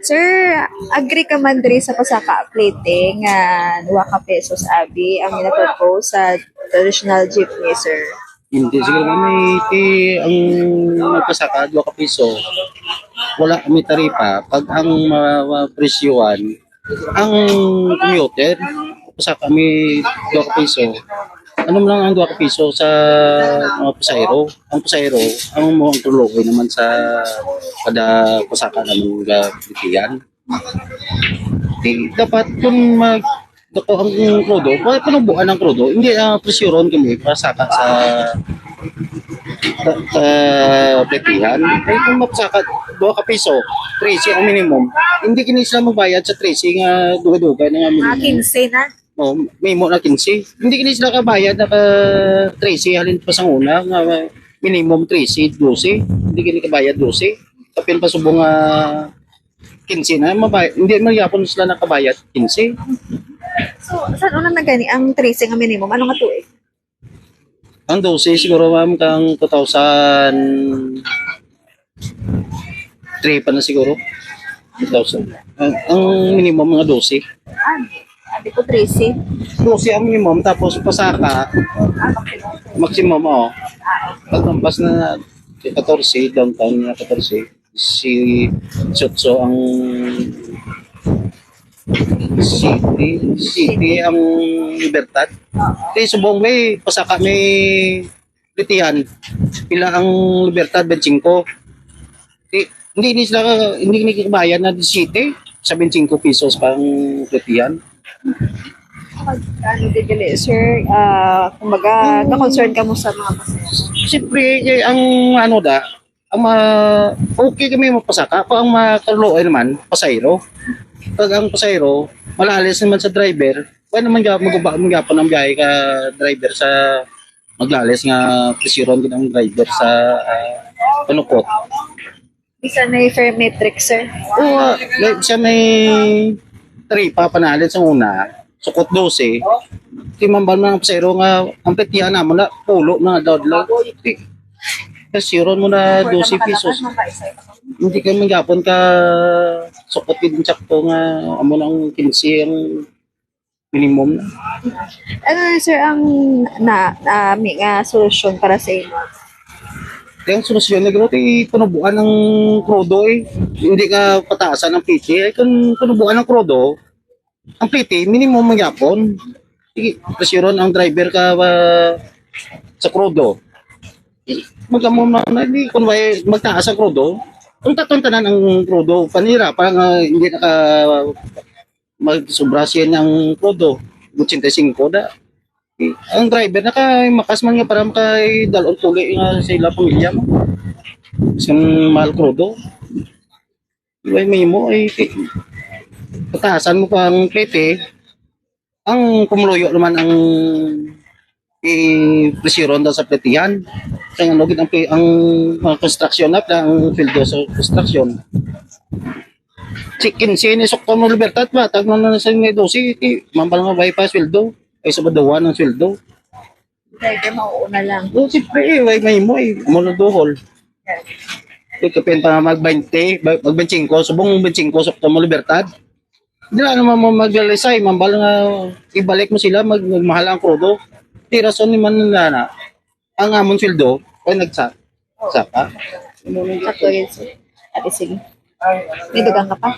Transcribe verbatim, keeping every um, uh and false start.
Sir, agree ka man diri sa pasaka plete nga dua ka pesos abi ang gina-propose sa traditional jeepney, sir? Hindi, siguro kami ti ang magpasaka dua ka piso. Wala kami taripa. Pag ang ma- mapresyuhan, ang commuter, pasaka kami dua ka piso. Ano man lang ang dua ka piso sa mga pasahero? Ang pasahero, ang mo ang tuloy naman sa kada pasaka naman nga bitihan. Di, dapat kung mag dako ang krudo, pa panubuan ang krudo, hindi na presyuron kami pasaka sa sa, sa pletihan. Ay kung mapasaka dua ka piso, trese ang minimum. Hindi kini sila magbayad sa trese nga dugay-dugay na nga Mga minimum. quince na. Oh, may mo na quince. Hindi kini sila kabayad na ka trese halin pa sa una nga minimum trese, dose. Hindi kini kabayad dose. Kapin pa subong nga quince na mabay, hindi man gyapon sila nakabayad quince. So, saan una na gani ang trese nga minimum? Ano nga tuig? Ang dose siguro, ma'am, kang two thousand three pa na siguro. Two thousand. Ang, ang minimum mga dose. Ah, hindi ko trese. Dose ang minimum, tapos pasaka, Ah, okay. Maximum, oo. Paglampas na katorse, downtown na katorse, si Sotso ang city, city ang Libertad. Kay subong may pasaka may pletihan. Pila ang Libertad, twenty-five. Di, hindi ni sila, hindi ni kabayad na disisiyete, seventy-five pesos pang pletihan. Pag ano din gali, sir, ah, kumbaga, ka-concern ka mo sa mga pasahero. Siyempre, eh, ang ano da, ang ma okay kami mapasaka, kung ang makaluoy naman, pasahero. Pag ang pasahero, malalis naman sa driver, wala naman ga- maguba man gyapon ang biyahe ka driver sa maglalis nga presiron gid ang driver sa ah, panukot. Bisan may fare matrix, sir. Oo, ah, like, siya may taripa panalit sa una, sukot dose. Timambal man ang pasero nga ang pletihan namo na pulo na adlaw-adlaw. Kasiron mo na dose pesos. Hindi ka man gapon ka sukot gid sakto nga amo nang quince ang minimum na. Ano, sir, ang na, na may nga solusyon para sa imo? Kaya ang solusyon na gano'n, eh, panubuan ng krudo eh. Hindi ka pataasan ng plete. Eh, kung panubuan ng krudo, ang plete, minimum man gyapon. Sige, presiron ang driver ka ah, sa krudo. Eh, magamo na, na di, kung may magtaas ang krudo, kung taton tanan ang krudo, panira, parang ah, hindi naka magsubra siya ng krudo, eighty-five da. Eh, ang driver naka makas man nga para makaidalon tuli nga sa ila pamilya mo. Sa mahal krudo. May may mo ay pataasan mo pa ang plete. Ang kumuluyo naman ang i-presiron daw sa pletihan. Kaya ano gid ang, pi- ang mga construction na ang field sa construction. Si quince ni sukto mo libertad ba? Tag na na sa may dose, ti mambal nga way pa sweldo. Ay sa baduan ang sweldo. Driver, mauuna lang. O siyempre eh, way may mo eh. Amo na duhol. Ikapen pa mag twenty, mag twenty-five, subong twenty-five sukto mo libertad. Dila naman mo maglalisay, mambal nga ibalik mo sila, mag, magmahal ang krudo. Di rason ni man na na. Ang amon sweldo, ay nagsa, saka. Sakto yun, sir. Ate, sige. May dugang ka pa?